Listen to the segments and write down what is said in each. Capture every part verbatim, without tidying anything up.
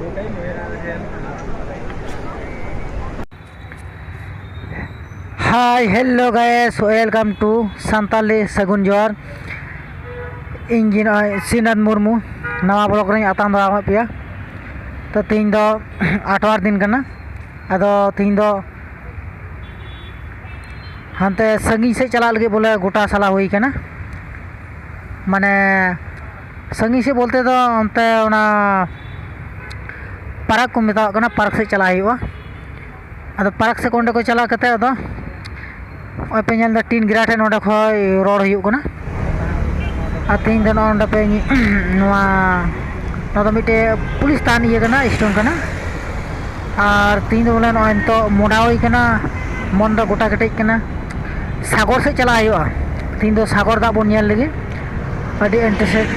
Hi, hello guys, welcome to Santali ᱥᱟᱹᱜᱩᱱ ᱡᱚᱦᱟᱨ᱾ ᱤᱧ ᱜᱮ ᱱᱚᱜᱼᱚᱭ ᱥᱨᱤᱱᱟᱛᱷ ᱢᱩᱨᱢᱩ, ᱱᱟᱣᱟ ᱵᱞᱚᱜ ᱨᱮᱧ ᱟᱛᱟᱝ ᱫᱟᱨᱟᱢᱮᱫ ᱯᱮᱭᱟ᱾ ᱛᱚ, ᱛᱮᱦᱮᱧ ᱫᱚ ᱟᱴᱷᱣᱟᱨ ᱫᱤᱱ ᱠᱟᱱᱟ᱾ ᱟᱫᱚ ᱛᱮᱦᱮᱧ ᱫᱚ ᱦᱟᱱᱛᱮ ᱥᱟᱺᱜᱤᱧ ᱥᱮᱫ ᱪᱟᱞᱟᱜ ᱞᱟᱹᱜᱤᱫ ᱵᱚᱞᱮ ᱜᱚᱴᱟ ᱥᱟᱞᱟ ᱦᱩᱭ ᱠᱟᱱᱟ᱾ ᱢᱟᱱᱮ, ᱥᱟᱺᱜᱤᱧ ᱥᱮᱫ ᱵᱚᱞᱛᱮ ᱫᱚ ᱚᱱᱛᱮ ᱚᱱᱟ ᱯᱟᱨᱠ ᱠᱚ ᱢᱮᱛᱟᱣᱟᱜ ᱠᱟᱱᱟ, ᱯᱟᱨᱠ ᱥᱮᱫ ᱪᱟᱞᱟᱜ ᱦᱩᱭᱩᱜᱼᱟ᱾ ᱟᱫᱚ ᱯᱟᱨᱠ ᱥᱮᱫ ᱚᱸᱰᱮ ᱠᱚ ᱪᱟᱞᱟᱣ ᱠᱟᱛᱮ, ᱟᱫᱚ ᱱᱚᱜᱼᱚᱭ ᱯᱮ ᱧᱮᱞ ᱮᱫᱟ, ᱴᱤᱱ ᱜᱨᱟ ᱴᱷᱮᱱ ᱱᱚᱸᱰᱮ ᱠᱷᱚᱡ ᱨᱚᱲ ᱦᱩᱭᱩᱜ ᱠᱟᱱᱟ᱾ ᱟᱨ ᱛᱮᱦᱮᱧ ᱫᱚ ᱱᱚᱜᱼᱚᱭ ᱱᱚᱸᱰᱮ ᱯᱮ ᱧᱮ-, ᱱᱚᱣᱟ, ᱱᱚᱣᱟ ᱫᱚ ᱢᱤᱫᱴᱮᱡ ᱯᱩᱞᱤᱥ ᱛᱷᱟᱱ ᱤᱭᱟᱹ ᱠᱟᱱᱟ, ᱥᱴᱮᱥᱚᱱ ᱠᱟᱱᱟ᱾ ᱟᱨ ᱛᱮᱦᱮᱧ ᱫᱚ ᱵᱚᱞᱮ ᱱᱚᱜᱼᱚᱭ ᱱᱤᱛᱚᱜ ᱢᱚᱰᱟ ᱦᱩᱭ ᱠᱟᱱᱟ, ᱢᱚᱱ ᱫᱚ ᱜᱚᱴᱟ ᱠᱮᱴᱮᱡ ᱠᱟᱱᱟ᱾ ᱥᱟᱜᱚᱨ ᱥᱮᱫ ᱪᱟᱞᱟᱜ ᱦᱩᱭᱩᱜᱼᱟ᱾ ᱛᱮᱦᱮᱧ ᱫᱚ ᱥᱟᱜᱚᱨ ᱫᱟᱜ ᱵᱚᱱ ᱧᱮᱞ ᱞᱟᱹᱜᱤᱫ᱾ ᱟᱹᱰᱤ ᱤᱱᱴᱟᱨᱮᱥᱴᱮᱰ,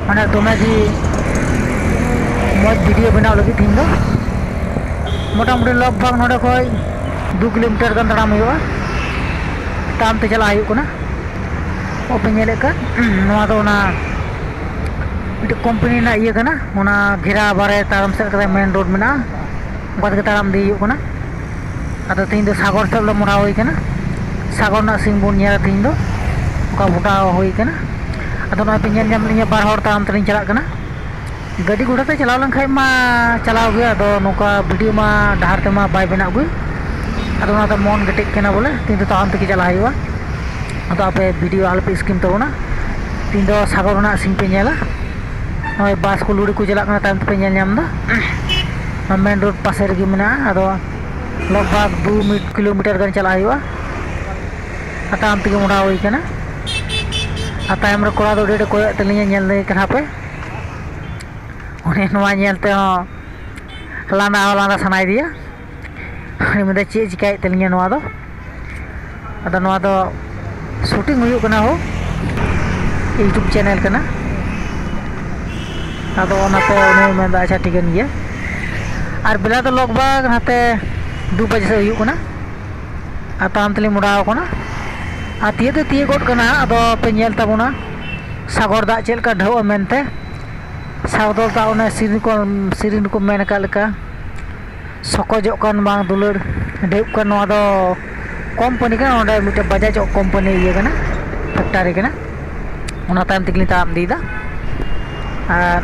ᱢᱟᱱᱮ ᱫᱚᱢᱮ ᱜᱮ ᱢᱚᱡᱽ ᱵᱷᱤᱰᱤᱭᱳ ᱵᱮᱱᱟᱣ ᱞᱟᱹᱜᱤᱫ ᱛᱮᱦᱮᱧ ᱫᱚ ᱢᱚᱴᱟᱢᱩᱴᱤ ᱞᱚᱜᱽ ᱵᱷᱟᱜᱽ ᱱᱚᱰᱮ ᱠᱷᱚᱡ ᱫᱩ ᱠᱤᱞᱳᱢᱤᱴᱟᱨ ᱜᱟᱱ ᱛᱟᱲᱟᱢ ᱦᱩᱭᱩᱜᱼᱟ, ᱛᱟᱲᱟᱢ ᱛᱮ ᱪᱟᱞᱟᱜ ᱦᱩᱭᱩᱜ ᱠᱟᱱᱟ᱾ ᱚ ᱯᱮ ᱧᱮᱞᱮᱫ ᱠᱟᱱ, ᱱᱚᱣᱟ ᱫᱚ ᱚᱱᱟ ᱢᱤᱫᱴᱮᱡ ᱠᱳᱢᱯᱟᱱᱤ ᱨᱮᱱᱟᱜ ᱤᱭᱟᱹ ᱠᱟᱱᱟ, ᱚᱱᱟ ᱜᱷᱮᱨᱟ ᱵᱟᱨᱮ ᱛᱟᱲᱟᱢ ᱥᱮᱫ ᱠᱟᱛᱮ ᱢᱮᱱ ᱨᱳᱰ ᱢᱮᱱᱟᱜᱼᱟ, ᱚᱱᱠᱟ ᱛᱮᱜᱮ ᱛᱟᱲᱟᱢ ᱤᱫᱤ ᱦᱩᱭᱩᱜ ᱠᱟᱱᱟ᱾ ᱟᱫᱚ ᱛᱮᱦᱮᱧ ᱫᱚ ᱥᱟᱜᱚᱨ ᱥᱮᱫ ᱞᱮ ᱢᱚᱦᱰᱟ ᱦᱩᱭ ᱠᱟᱱᱟ᱾ ᱥᱟᱜᱚᱨ ᱨᱮᱱᱟᱜ ᱥᱤᱱ ᱵᱚᱱ ᱧᱮᱞᱟ ᱛᱮᱦᱮᱧ ᱫᱚ, ᱚᱱᱠᱟ ᱢᱚᱦᱰᱟ ᱦᱩᱭ ᱠᱟᱱᱟ᱾ ᱟᱫᱚ ᱱᱚᱜᱼᱚᱭ ᱯᱮ ᱧᱮᱞ ᱧᱟᱢ ᱞᱤᱧᱟ, ᱵᱟᱨ ᱦᱚᱲ ᱛᱟᱲᱟᱢ ᱛᱮᱞᱤᱧ ᱪᱟᱞᱟᱜ ᱠᱟᱱᱟ᱾ ᱜᱟᱹᱰᱤ ᱜᱷᱚᱲᱟ ᱛᱮ ᱪᱟᱞᱟᱣ ᱞᱮᱱᱠᱷᱟᱡ ᱢᱟ ᱪᱟᱞᱟᱣ ᱜᱮ, ᱟᱫᱚ ᱱᱚᱝᱠᱟ ᱵᱷᱤᱰᱤᱭᱳ ᱢᱟ ᱰᱟᱦᱟᱨ ᱛᱮᱢᱟ ᱵᱟᱭ ᱵᱮᱱᱟᱜ ᱜᱮ᱾ ᱟᱫᱚ ᱚᱱᱟᱛᱮ ᱢᱚᱱ ᱠᱮᱴᱮᱡ ᱠᱟᱱᱟ ᱵᱚᱞᱮ ᱛᱮᱦᱮᱧ ᱫᱚ ᱛᱟᱲᱟᱢ ᱛᱮᱜᱮ ᱪᱟᱞᱟᱜ ᱦᱩᱭᱩᱜᱼᱟ᱾ ᱟᱫᱚ ᱟᱯᱮ ᱵᱷᱤᱰᱤᱭᱳ ᱟᱞᱚᱯᱮ ᱥᱠᱤᱢ ᱛᱟᱵᱚᱱᱟ᱾ ᱛᱮᱦᱮᱧ ᱫᱚ ᱥᱟᱜᱚᱨ ᱨᱮᱱᱟᱜ ᱥᱤᱱ ᱯᱮ ᱧᱮᱞᱟ᱾ ᱱᱚᱜᱼᱚᱭ ᱵᱟᱥ ᱠᱚ ᱞᱩᱲᱤ ᱠᱚ ᱪᱟᱞᱟᱜ ᱠᱟᱱᱟ, ᱛᱟᱭᱚᱢ ᱛᱮᱯᱮ ᱧᱮᱞ ᱧᱟᱢ ᱮᱫᱟ᱾ ᱱᱚᱣᱟ ᱢᱮᱱ ᱨᱳᱰ ᱯᱟᱥᱮ ᱨᱮᱜᱮ ᱢᱮᱱᱟᱜᱼᱟ᱾ ᱟᱫᱚ ᱞᱚᱜᱽ ᱵᱷᱟᱜᱽ ᱫᱩ ᱢᱤᱫ ᱠᱤᱞᱳᱢᱤᱴᱟᱨ ᱜᱟᱱ ᱪᱟᱞᱟᱜ ᱦᱩᱭᱩᱜᱼᱟ᱾ ᱟᱨ ᱛᱟᱲᱟᱢ ᱛᱮᱜᱮ ᱢᱚᱦᱰᱟ ᱦᱩᱭ ᱠᱟᱱᱟ᱾ ᱟᱨ ᱛᱟᱭᱚᱢ ᱨᱮ ᱠᱚᱲᱟ ᱫᱚ ᱟᱹᱰᱤ ᱟᱸᱴᱮ ᱠᱚᱭᱚᱜ ᱛᱟᱹᱞᱤᱧᱟ, ᱧᱮᱞ ᱫᱟᱲᱮ ᱠᱟᱱᱟ ᱯᱮ᱾ ᱩᱱᱤ ᱱᱚᱣᱟ ᱧᱮᱞ ᱛᱮᱦᱚᱸ ᱞᱟᱸᱫᱟ ᱦᱚᱸ ᱞᱟᱸᱫᱟ ᱥᱟᱱᱟᱭᱮᱫᱮᱭᱟ᱾ ᱩᱱᱤ ᱢᱮᱱᱫᱟ, "ᱪᱮᱫ ᱮ ᱪᱤᱠᱟᱹᱭᱮᱫ ᱛᱟᱹᱞᱤᱧᱟ ᱱᱚᱣᱟ ᱫᱚ?" ᱟᱫᱚ ᱱᱚᱣᱟ ᱫᱚ ᱥᱩᱴᱤᱝ ᱦᱩᱭᱩᱜ ᱠᱟᱱᱟ ᱦᱳ, YouTube ᱪᱮᱱᱮᱞ ᱠᱟᱱᱟ᱾ ᱟᱫᱚ ᱚᱱᱟᱛᱮ ᱩᱱᱤ ᱢᱮᱱᱫᱟ, "ᱟᱪᱪᱷᱟ, ᱴᱷᱤᱠᱟᱹᱱ ᱜᱮᱭᱟ᱾" ᱟᱨ ᱵᱮᱞᱟ ᱫᱚ ᱞᱚᱜᱽ ᱵᱷᱟᱜᱽ ᱱᱟᱛᱮ ᱫᱩ ᱵᱟᱡᱮ ᱥᱮᱫ ᱦᱩᱭᱩᱜ ᱠᱟᱱᱟ᱾ ᱟᱨ ᱛᱟᱲᱟᱢ ᱛᱮᱞᱤᱧ ᱢᱚᱦᱰᱟᱣ ᱠᱟᱱᱟ᱾ ᱟᱨ ᱛᱤᱭᱟᱹᱜ ᱫᱚ ᱛᱤᱭᱟᱹᱜ ᱜᱚᱫ ᱠᱟᱱᱟ᱾ ᱟᱫᱚ ᱯᱮ ᱧᱮᱞ ᱛᱟᱵᱚᱱᱟ ᱥᱟᱜᱚᱨ ᱫᱟᱜ ᱪᱮᱫ ᱞᱮᱠᱟ ᱰᱷᱟᱹᱣᱜᱼᱟ ᱢᱮᱱᱛᱮ᱾ ᱥᱟᱜᱚᱨ ᱫᱟᱜ ᱚᱱᱮ ᱥᱤᱨᱤᱧ ᱠᱚ, ᱥᱤᱨᱤᱧ ᱨᱮᱠᱚ ᱢᱮᱱ ᱟᱠᱟᱫ ᱞᱮᱠᱟ, ᱥᱚᱠᱚᱡᱚᱜ ᱠᱟᱱ ᱵᱟᱝ ᱫᱩᱞᱟᱹᱲ ᱰᱷᱮᱣᱚᱜ ᱠᱟᱱ, ᱱᱚᱣᱟ ᱫᱚ ᱠᱳᱢᱯᱟᱱᱤ ᱠᱟᱱᱟ, ᱚᱸᱰᱮ ᱢᱤᱫᱴᱮᱱ ᱵᱟᱡᱟᱡᱽ ᱠᱳᱢᱯᱟᱱᱤ ᱤᱭᱟᱹ ᱠᱟᱱᱟ, ᱯᱷᱮᱠᱴᱟᱨᱤ ᱠᱟᱱᱟ᱾ ᱚᱱᱟ ᱛᱟᱭᱚᱢ ᱛᱮᱜᱮᱞᱤᱧ ᱛᱟᱲᱟᱢ ᱤᱫᱤᱭᱮᱫᱟ᱾ ᱟᱨ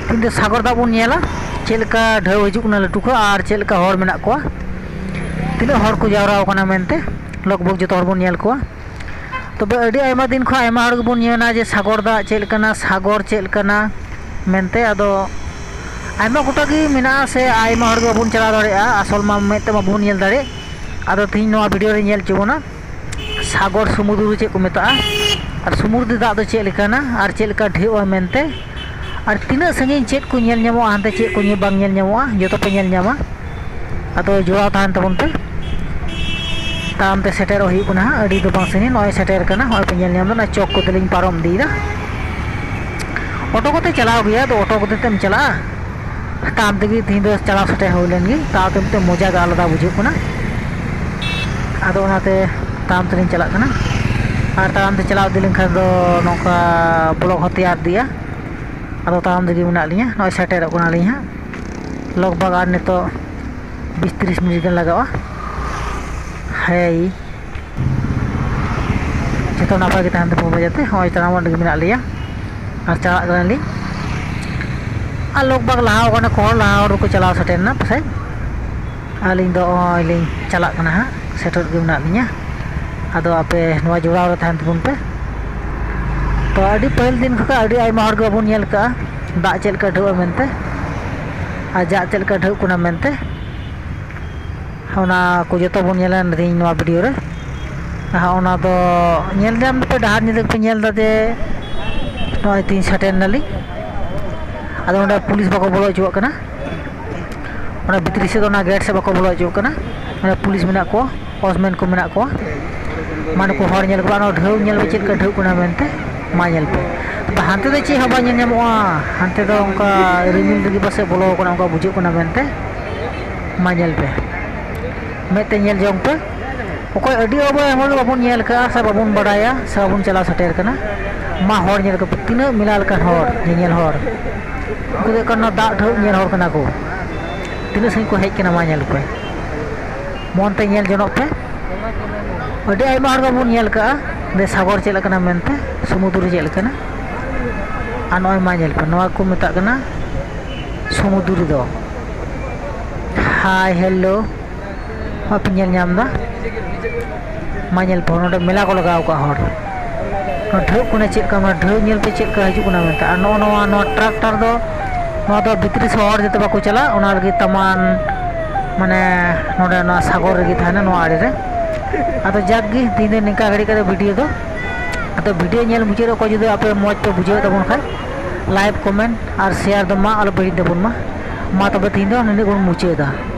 ᱛᱤᱦᱤᱧ ᱫᱚ ᱥᱟᱜᱚᱨ ᱫᱟᱜ ᱵᱚᱱ ᱧᱮᱞᱟ, ᱪᱮᱫ ᱞᱮᱠᱟ ᱰᱷᱮᱣ ᱦᱤᱡᱩᱜ ᱠᱟᱱᱟ ᱞᱟᱹᱴᱩ ᱠᱷᱚᱱ ᱟᱨ ᱪᱮᱫ ᱞᱮᱠᱟ ᱦᱚᱲ ᱢᱮᱱᱟᱜ ᱠᱚᱣᱟ, ᱛᱤᱱᱟᱹᱜ ᱦᱚᱲ ᱠᱚ ᱡᱟᱣᱨᱟ ᱟᱠᱟᱱᱟ ᱢᱮᱱᱛᱮ᱾ ᱞᱚᱜᱽ ᱵᱷᱚᱜᱽ ᱡᱚᱛᱚ ᱦᱚᱲ ᱵᱚᱱ ᱧᱮᱞ ᱠᱚᱣᱟ᱾ ᱛᱚᱵᱮ ᱟᱹᱰᱤ ᱟᱭᱢᱟ ᱫᱤᱱ ᱠᱷᱚᱱ ᱟᱭᱢᱟ ᱦᱚᱲ ᱜᱮᱵᱚᱱ ᱧᱮᱞᱟ ᱡᱮ ᱥᱟᱜᱚᱨ ᱫᱟᱜ ᱪᱮᱫ ᱞᱮᱠᱟᱱᱟ, ᱥᱟᱜᱚᱨ ᱪᱮᱫ ᱞᱮᱠᱟᱱᱟ ᱢᱮᱱᱛᱮ᱾ ᱟᱫᱚ ᱟᱭᱢᱟ ᱜᱚᱴᱟ ᱜᱮ ᱢᱮᱱᱟᱜᱼᱟ, ᱥᱮ ᱟᱭᱢᱟ ᱦᱚᱲ ᱜᱮ ᱵᱟᱵᱚᱱ ᱪᱟᱞᱟᱣ ᱫᱟᱲᱮᱭᱟᱜᱼᱟ, ᱟᱥᱚᱞ ᱢᱟ ᱢᱮᱫ ᱛᱮ ᱵᱟᱵᱚᱱ ᱧᱮᱞ ᱫᱟᱲᱮᱭᱟᱜ᱾ ᱟᱫᱚ ᱛᱤᱦᱤᱧ ᱱᱚᱣᱟ ᱵᱷᱤᱰᱤᱭᱳ ᱨᱮ ᱧᱮᱞ ᱦᱚᱪᱚ ᱵᱚᱱᱟ ᱥᱟᱜᱚᱨ ᱥᱩᱢᱩᱫᱨᱩ ᱪᱮᱫ ᱠᱚ ᱢᱮᱛᱟᱜᱼᱟ, ᱟᱨ ᱥᱩᱢᱩᱫᱨᱩ ᱫᱟᱜ ᱫᱚ ᱪᱮᱫ ᱞᱮᱠᱟᱱᱟ, ᱟᱨ ᱪᱮᱫ ᱞᱮᱠᱟ ᱰᱷᱮᱣᱚᱜᱼᱟ ᱢᱮᱱᱛᱮ, ᱟᱨ ᱛᱤᱱᱟᱹᱜ ᱥᱟᱺᱜᱤᱧ ᱪᱮᱫ ᱠᱚ ᱧᱮᱞ ᱧᱟᱢᱚᱜᱼᱟ, ᱦᱟᱱᱛᱮ ᱪᱮᱫ ᱠᱚ ᱧᱮ-, ᱵᱟᱝ ᱧᱮᱞ ᱧᱟᱢᱚᱜᱼᱟ, ᱡᱚᱛᱚ ᱯᱮ ᱧᱮᱞ ᱧᱟᱢᱟ᱾ ᱟᱫᱚ ᱡᱚᱲᱟᱣ ᱛᱟᱦᱮᱱ ᱛᱟᱵᱚᱱ ᱯᱮ᱾ ᱛᱟᱲᱟᱢ ᱛᱮ ᱥᱮᱴᱮᱨᱚᱜ ᱦᱩᱭᱩᱜ ᱠᱟᱱᱟ ᱦᱟᱸᱜ, ᱟᱹᱰᱤ ᱫᱚ ᱵᱟᱝ ᱥᱟᱺᱜᱤᱧ, ᱱᱚᱜᱼᱚᱭ ᱥᱮᱴᱮᱨ ᱠᱟᱱᱟ, ᱱᱚᱜᱼᱚᱭ ᱯᱮ ᱧᱮᱞ ᱧᱟᱢ ᱮᱫᱟ, ᱱᱚᱣᱟ ᱪᱚᱠ ᱠᱚᱛᱮ ᱞᱤᱧ ᱯᱟᱨᱚᱢ ᱤᱫᱤᱭᱮᱫᱟ᱾ ᱚᱴᱳ ᱠᱚᱛᱮ ᱪᱟᱞᱟᱣ ᱜᱮᱭᱟ, ᱟᱫᱚ ᱚᱴᱳ ᱠᱚᱛᱮ ᱛᱮᱢ ᱪᱟᱞᱟᱜᱼᱟ, ᱛᱟᱲᱟᱢ ᱛᱮᱜᱮ ᱛᱮᱦᱮᱧ ᱫᱚ ᱪᱟᱞᱟᱣ ᱥᱮᱴᱮᱨ ᱦᱩᱭ ᱞᱮᱱ ᱜᱮ, ᱛᱟᱣ ᱛᱮ ᱢᱤᱫᱴᱮᱱ ᱢᱚᱡᱟ ᱜᱮ ᱟᱞᱟᱫᱟ ᱵᱩᱡᱷᱟᱹᱜ ᱠᱟᱱᱟ᱾ ᱟᱫᱚ ᱚᱱᱟᱛᱮ ᱛᱟᱲᱟᱢ ᱛᱮᱞᱤᱧ ᱪᱟᱞᱟᱜ ᱠᱟᱱᱟ᱾ ᱟᱨ ᱛᱟᱲᱟᱢ ᱛᱮ ᱪᱟᱞᱟᱣ ᱤᱫᱤ ᱞᱮᱱᱠᱷᱟᱱ ᱫᱚ ᱱᱚᱝᱠᱟ ᱵᱞᱚᱠ ᱦᱚᱸ ᱛᱮᱭᱟᱨ ᱤᱫᱤᱜᱼᱟ᱾ ᱟᱫᱚ ᱛᱟᱲᱟᱢ ᱛᱮᱜᱮ ᱢᱮᱱᱟᱜ ᱞᱤᱧᱟ, ᱱᱚᱜᱼᱚᱭ ᱥᱮᱴᱮᱨᱚᱜ ᱠᱟᱱᱟᱞᱤᱧ ᱦᱟᱸᱜ᱾ ᱞᱚᱜᱽ ᱵᱷᱟᱜᱽ ᱟᱨ ᱱᱤᱛᱚᱜ ᱵᱤᱥ ᱛᱤᱨᱤᱥ ᱢᱤᱱᱤᱴ ᱜᱟᱱ ᱞᱟᱜᱟᱜᱼᱟ᱾ ᱦᱮᱸ, ᱡᱚᱛᱚ ᱱᱟᱯᱟᱭ ᱜᱮ ᱛᱟᱦᱮᱱ ᱛᱟᱵᱚᱱ ᱯᱮ ᱡᱟᱛᱮ᱾ ᱱᱚᱜᱼᱚᱭ ᱛᱟᱲᱟᱢ ᱚᱸᱰᱮ ᱜᱮ ᱢᱮᱱᱟᱜ ᱞᱮᱭᱟ ᱟᱨ ᱪᱟᱞᱟᱜ ᱠᱟᱱᱟᱞᱤᱧ᱾ ᱟᱨ ᱞᱚᱜᱽ ᱵᱷᱟᱜᱽ ᱞᱟᱦᱟ ᱟᱠᱟᱱᱟ ᱠᱚ ᱦᱚᱲ, ᱞᱟᱦᱟ ᱦᱚᱲ ᱫᱚᱠᱚ ᱪᱟᱞᱟᱣ ᱥᱮᱴᱮᱨ ᱮᱱᱟ ᱯᱟᱥᱮᱡ᱾ ᱟᱹᱞᱤᱧ ᱫᱚ ᱱᱚᱜᱼᱚᱭ ᱞᱤᱧ ᱪᱟᱞᱟᱜ ᱠᱟᱱᱟ ᱦᱟᱸᱜ, ᱥᱮᱴᱮᱨ ᱜᱮ ᱢᱮᱱᱟᱜ ᱞᱤᱧᱟ᱾ ᱟᱫᱚ ᱟᱯᱮ ᱱᱚᱣᱟ ᱡᱚᱲᱟᱣ ᱨᱮ ᱛᱟᱦᱮᱱ ᱛᱟᱵᱚᱱ ᱯᱮ᱾ ᱛᱚ ᱟᱹᱰᱤ ᱯᱟᱹᱦᱤᱞ ᱫᱤᱱ ᱠᱷᱚᱱ ᱟᱹᱰᱤ ᱟᱭᱢᱟ ᱦᱚᱲ ᱜᱮ ᱵᱟᱵᱚᱱ ᱧᱮᱞ ᱠᱟᱜᱼᱟ ᱫᱟᱜ ᱪᱮᱫ ᱞᱮᱠᱟ ᱰᱷᱮᱣᱚᱜᱼᱟ ᱢᱮᱱᱛᱮ, ᱟᱨ ᱫᱟᱜ ᱪᱮᱫ ᱞᱮᱠᱟ ᱰᱷᱮᱣᱚᱜ ᱠᱟᱱᱟ ᱢᱮᱱᱛᱮ᱾ ᱚᱱᱟ ᱠᱚ ᱡᱚᱛᱚ ᱵᱚᱱ ᱧᱮᱞᱟ ᱛᱮᱦᱮᱧ ᱱᱚᱣᱟ ᱵᱷᱤᱰᱤᱭᱳ ᱨᱮ᱾ ᱟᱨ ᱚᱱᱟ ᱫᱚ ᱧᱮᱞ ᱧᱟᱢ ᱫᱟᱯᱮ, ᱰᱟᱦᱟᱨ ᱧᱤᱫᱟᱹ ᱯᱮ ᱧᱮᱞ ᱮᱫᱟ ᱡᱮ ᱱᱚᱜᱼᱚᱭ ᱛᱮᱦᱮᱧ ᱥᱮᱴᱮᱨ ᱱᱟᱞᱤᱧ᱾ ᱟᱫᱚ ᱚᱸᱰᱮ ᱯᱩᱞᱤᱥ ᱵᱟᱠᱚ ᱵᱚᱞᱚ ᱦᱚᱪᱚᱣᱟᱜ ᱠᱟᱱᱟ, ᱚᱱᱟ ᱵᱷᱤᱛᱨᱤ ᱥᱮᱫ ᱫᱚ, ᱚᱱᱟ ᱜᱮᱴ ᱥᱮᱫ ᱵᱟᱠᱚ ᱵᱚᱞᱚ ᱦᱚᱪᱚᱣᱟᱜ ᱠᱟᱱᱟ᱾ ᱚᱸᱰᱮ ᱯᱩᱞᱤᱥ ᱢᱮᱱᱟᱜ ᱠᱚᱣᱟ, ᱳᱣᱟᱪᱢᱮᱱ ᱠᱚ ᱢᱮᱱᱟᱜ ᱠᱚᱣᱟ᱾ ᱢᱟᱱᱮ ᱠᱚ ᱦᱚᱲ ᱧᱮᱞ ᱠᱚᱣᱟ, ᱚᱱᱟ ᱰᱷᱮᱣ ᱧᱮᱞ ᱯᱮ ᱪᱮᱫ ᱞᱮᱠᱟ ᱰᱷᱮᱣ ᱠᱟᱱᱟ ᱢᱮᱱᱛᱮ, ᱢᱟ ᱧᱮᱞ ᱯᱮ᱾ ᱛᱚᱵᱮ ᱦᱟᱱᱛᱮ ᱫᱚ ᱪᱮᱫ ᱦᱚᱸ ᱵᱟᱝ ᱧᱮᱞ ᱧᱟᱢᱚᱜᱼᱟ, ᱦᱟᱱᱛᱮ ᱫᱚ ᱚᱱᱠᱟ ᱨᱤᱢᱤᱞ ᱨᱮᱜᱮ ᱯᱟᱥᱮᱡ ᱵᱚᱞᱚ ᱠᱟᱱᱟ, ᱚᱱᱠᱟ ᱵᱩᱡᱷᱟᱹᱜ ᱠᱟᱱᱟ ᱢᱮᱱᱛᱮ, ᱢᱟ ᱧᱮᱞ ᱯᱮ, ᱢᱮᱫ ᱛᱮ ᱧᱮᱞ ᱡᱚᱝ ᱯᱮ᱾ ᱚᱠᱚᱭ ᱟᱹᱰᱤ ᱟᱵᱚ ᱟᱭᱢᱟ ᱜᱮ ᱵᱟᱵᱚᱱ ᱧᱮᱞ ᱠᱟᱜᱼᱟ ᱥᱮ ᱵᱟᱵᱚᱱ ᱵᱟᱰᱟᱭᱟ ᱥᱮ ᱵᱟᱵᱚᱱ ᱪᱟᱞᱟᱣ ᱥᱮᱴᱮᱨ ᱠᱟᱱᱟ᱾ ᱢᱟ ᱦᱚᱲ ᱧᱮᱞ ᱠᱚᱯᱮ, ᱛᱤᱱᱟᱹᱜ ᱢᱮᱞᱟ ᱞᱮᱠᱟᱱ ᱦᱚᱲ, ᱧᱮᱧᱮᱞ ᱦᱚᱲ᱾ ᱩᱱᱠᱩ ᱫᱚ ᱦᱩᱭᱩᱜ ᱠᱟᱱᱟ ᱫᱟᱜ ᱰᱷᱟᱹᱣ ᱧᱮᱞ ᱦᱚᱲ ᱠᱟᱱᱟ ᱠᱚ᱾ ᱛᱤᱱᱟᱹᱜ ᱥᱟᱺᱜᱤᱧ ᱠᱚ ᱦᱮᱡ ᱠᱟᱱᱟ, ᱢᱟ ᱧᱮᱞ ᱯᱮ, ᱢᱚᱱ ᱛᱮ ᱧᱮᱞ ᱡᱚᱱᱚᱜ ᱯᱮ᱾ ᱟᱹᱰᱤ ᱟᱭᱢᱟ ᱦᱚᱲ ᱜᱮᱵᱚᱱ ᱧᱮᱞ ᱠᱟᱜᱼᱟ ᱡᱮ ᱥᱟᱜᱚᱨ ᱪᱮᱫ ᱞᱮᱠᱟᱱᱟ ᱢᱮᱱᱛᱮ, ᱥᱚᱢᱩᱫᱨᱚ ᱪᱮᱫ ᱞᱮᱠᱟᱱᱟ᱾ ᱟᱨ ᱱᱚᱜᱼᱚᱭ ᱢᱟ ᱧᱮᱞ ᱯᱮ, ᱱᱚᱣᱟ ᱠᱚ ᱢᱮᱛᱟᱜ ᱠᱟᱱᱟ ᱥᱚᱢᱩᱫᱨᱚ ᱫᱚ᱾ ᱦᱟᱭ ᱦᱮᱞᱳ, ᱵᱟᱯᱮ ᱧᱮᱞ ᱧᱟᱢ ᱮᱫᱟ? ᱢᱟ ᱧᱮᱞ ᱯᱮ, ᱱᱚᱰᱮ ᱢᱮᱞᱟ ᱠᱚ ᱞᱟᱜᱟᱣ ᱠᱟᱜᱼᱟ ᱦᱚᱲ᱾ ᱱᱚᱣᱟ ᱰᱷᱟᱹᱣ ᱠᱚ ᱪᱮᱫ ᱞᱮᱠᱟ, ᱱᱚᱣᱟ ᱰᱷᱟᱹᱣ ᱧᱮᱞ ᱯᱮ ᱪᱮᱫ ᱞᱮᱠᱟ ᱦᱤᱡᱩᱜ ᱠᱟᱱᱟ ᱢᱮᱱᱛᱮ᱾ ᱟᱨ ᱱᱚᱜᱼᱚ ᱱᱚᱣᱟ, ᱱᱚᱣᱟ ᱴᱨᱟᱠᱴᱟᱨ ᱫᱚ, ᱱᱚᱣᱟ ᱫᱚ ᱵᱷᱤᱛᱨᱤ ᱥᱮᱫ ᱦᱚᱲ ᱡᱟᱛᱮ ᱵᱟᱠᱚ ᱪᱟᱞᱟᱜ, ᱚᱱᱟ ᱞᱟᱹᱜᱤᱫ ᱛᱟᱢᱟᱱ, ᱢᱟᱱᱮ, ᱱᱚᱰᱮ ᱱᱚᱣᱟ ᱥᱟᱜᱚᱨ ᱨᱮᱜᱮ ᱛᱟᱦᱮᱱᱟ, ᱱᱚᱣᱟ ᱟᱲᱮ ᱨᱮ᱾ ᱟᱫᱚ ᱡᱟᱠ ᱜᱮ, ᱛᱮᱦᱮᱧ ᱫᱚ ᱱᱤᱝᱠᱟ ᱜᱷᱟᱹᱲᱤᱡ ᱠᱟᱛᱮ ᱵᱷᱤᱰᱤᱭᱳ ᱫᱚ᱾ ᱟᱫᱚ ᱵᱷᱤᱰᱤᱭᱳ ᱧᱮᱞ ᱢᱩᱪᱟᱹᱫ ᱨᱮ ᱚᱠᱚᱭ ᱡᱩᱫᱤ ᱟᱯᱮ ᱢᱚᱡᱽ ᱯᱮ ᱵᱩᱡᱷᱟᱹᱣ ᱛᱟᱵᱚᱱ ᱠᱷᱟᱡ, ᱞᱟᱭᱤᱠ, ᱠᱚᱢᱮᱱᱴ ᱟᱨ ᱥᱮᱭᱟᱨ ᱫᱚ ᱢᱟ ᱟᱞᱚ ᱯᱮ ᱦᱤᱲᱤᱧ ᱛᱟᱵᱚᱱ ᱢᱟ᱾ ᱢᱟ ᱛᱚᱵᱮ ᱛᱮᱦᱮᱧ ᱫᱚ ᱱᱤᱱᱟᱹᱜ ᱵᱚᱱ ᱢᱩᱪᱟᱹᱫᱟ᱾